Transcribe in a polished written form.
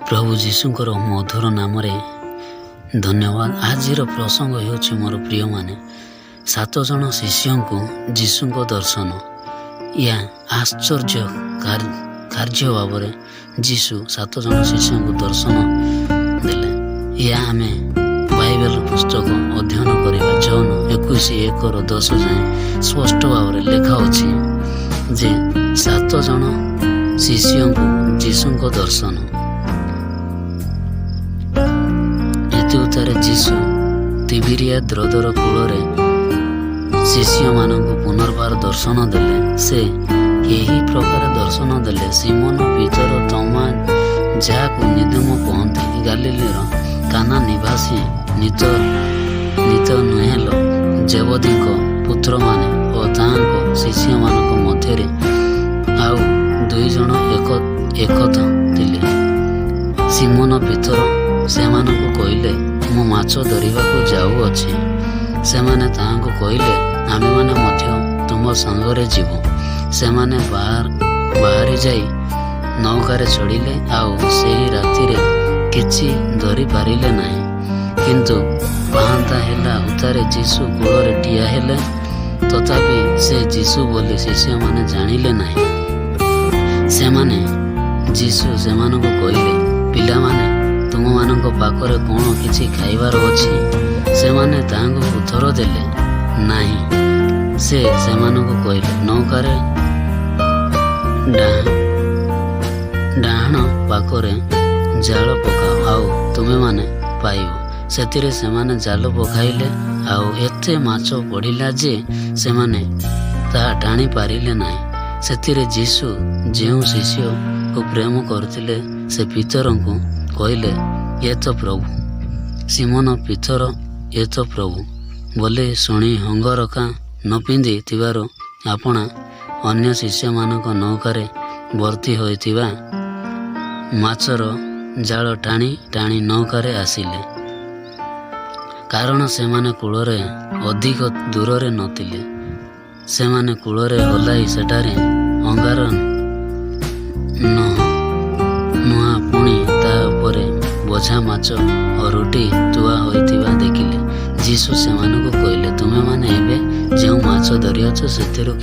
ପ୍ରଭୁ ଯୀଶୁଙ୍କର ମଧୁର ନାମରେ ଧନ୍ୟବାଦ। ଆଜିର ପ୍ରସଙ୍ଗ ହେଉଛି, ମୋର ପ୍ରିୟମାନେ, ସାତ ଜଣ ଶିଷ୍ୟଙ୍କୁ ଯୀଶୁଙ୍କ ଦର୍ଶନ। ଏହା ଆଶ୍ଚର୍ଯ୍ୟ କାର୍ଯ୍ୟ ଭାବରେ ଯୀଶୁ ସାତ ଜଣ ଶିଷ୍ୟଙ୍କୁ ଦର୍ଶନ ଦେଲେ। ଏହା ଆମେ ବାଇବେଲ ପୁସ୍ତକ ଅଧ୍ୟୟନ କରିବା। ଯୋହନ 21:1ର 10 ଯାଏଁ ସ୍ପଷ୍ଟ ଭାବରେ ଲେଖା ଅଛି ଯେ ସାତ ଜଣ ଶିଷ୍ୟଙ୍କୁ ଯୀଶୁଙ୍କ ଦର୍ଶନ। ଏଥିଉତ୍ତାରେ ଯୀଶୁ ତିବିରିଆ ହ୍ରଦର କୂଳରେ ଶିଷ୍ୟମାନଙ୍କୁ ପୁନର୍ବାର ଦର୍ଶନ ଦେଲେ। ସେ ଏହି ପ୍ରକାର ଦର୍ଶନ ଦେଲେ। ସିମନ ପିତର, ତମା, ଯାହାକୁ ଦିଦୁମ କହନ୍ତି, ଗାଲିଲୀର କାନା ନିବାସୀ ନଥନଏଲ, ଜେବଦୀଙ୍କ ପୁତ୍ରମାନେ ଓ ତାହାଙ୍କ ଶିଷ୍ୟମାନଙ୍କ ମଧ୍ୟରେ ଆଉ ଦୁଇ ଜଣ ଏକତ୍ର ଥିଲେ। ସିମନ ପିତର ସେମାନଙ୍କୁ କହିଲେ, "ମୁଁ ମାଛ ଧରିବାକୁ ଯାଉଅଛି।" ସେମାନେ ତାହାଙ୍କୁ କହିଲେ, "ଆମେମାନେ ମଧ୍ୟ ତୁମ ସାଙ୍ଗରେ ଯିବୁ।" ସେମାନେ ବାହାରି ଯାଇ ନୌକାରେ ଚଢ଼ିଲେ, ଆଉ ସେହି ରାତିରେ କିଛି ଧରିପାରିଲେ ନାହିଁ। କିନ୍ତୁ ପାହାନ୍ତା ହେଲା ଉତ୍ତାରେ ଯୀଶୁ କୂଳରେ ଠିଆ ହେଲେ। ତଥାପି ସେ ଯୀଶୁ ବୋଲି ଶିଷ୍ୟମାନେ ଜାଣିଲେ ନାହିଁ। ସେମାନେ ଯୀଶୁ ସେମାନଙ୍କୁ କହିଲେ, "ପିଲାମାନେ, ତୁମମାନଙ୍କ ପାଖରେ କ'ଣ କିଛି ଖାଇବାର ଅଛି?" ସେମାନେ ତାହାଙ୍କୁ ଉତ୍ତର ଦେଲେ, "ନାହିଁ।" ସେ ସେମାନଙ୍କୁ କହିଲେ, "ନୌକାରେ ଡାହାଣ ପାଖରେ ଜାଲ ପକାଅ, ଆଉ ତୁମେମାନେ ପାଇବ।" ସେଥିରେ ସେମାନେ ଜାଲ ପକାଇଲେ, ଆଉ ଏତେ ମାଛ ପଡ଼ିଲା ଯେ ସେମାନେ ତାହା ଟାଣି ପାରିଲେ ନାହିଁ। ସେଥିରେ ଯୀଶୁ ଯେଉଁ ଶିଷ୍ୟକୁ ପ୍ରେମ କରୁଥିଲେ, ସେ ପିତରଙ୍କୁ କହିଲେ, "ଏ ତ ପ୍ରଭୁ।" ସିମନ ପିତର "ଏ ତ ପ୍ରଭୁ" ବୋଲି ଶୁଣି ଅଙ୍ଗରଖା ନ ପିନ୍ଧି ଥିବାରୁ ଆପଣା ଅନ୍ୟ ଶିଷ୍ୟମାନଙ୍କ ନୌକାରେ ଭର୍ତ୍ତି ହୋଇଥିବା ମାଛର ଜାଲ ଟାଣି ଟାଣି ନୌକାରେ ଆସିଲେ। କାରଣ ସେମାନେ କୂଳରେ ଅଧିକ ଦୂରରେ ନଥିଲେ। ସେମାନେ କୂଳରେ ଓହ୍ଲାଇ ସେଠାରେ ଅଙ୍ଗାର ନୁହା, ପୁଣି ତା ଉପରେ ଭଜା ମାଛ ଓ ରୁଟି ଥୁଆ ହୋଇଥିବା ଦେଖିଲେ। ଯୀଶୁ ସେମାନଙ୍କୁ କହିଲେ, "ତୁମେମାନେ ଏବେ ଯେଉଁ ମାଛ ଧରିଅଛ, ସେଥିରୁ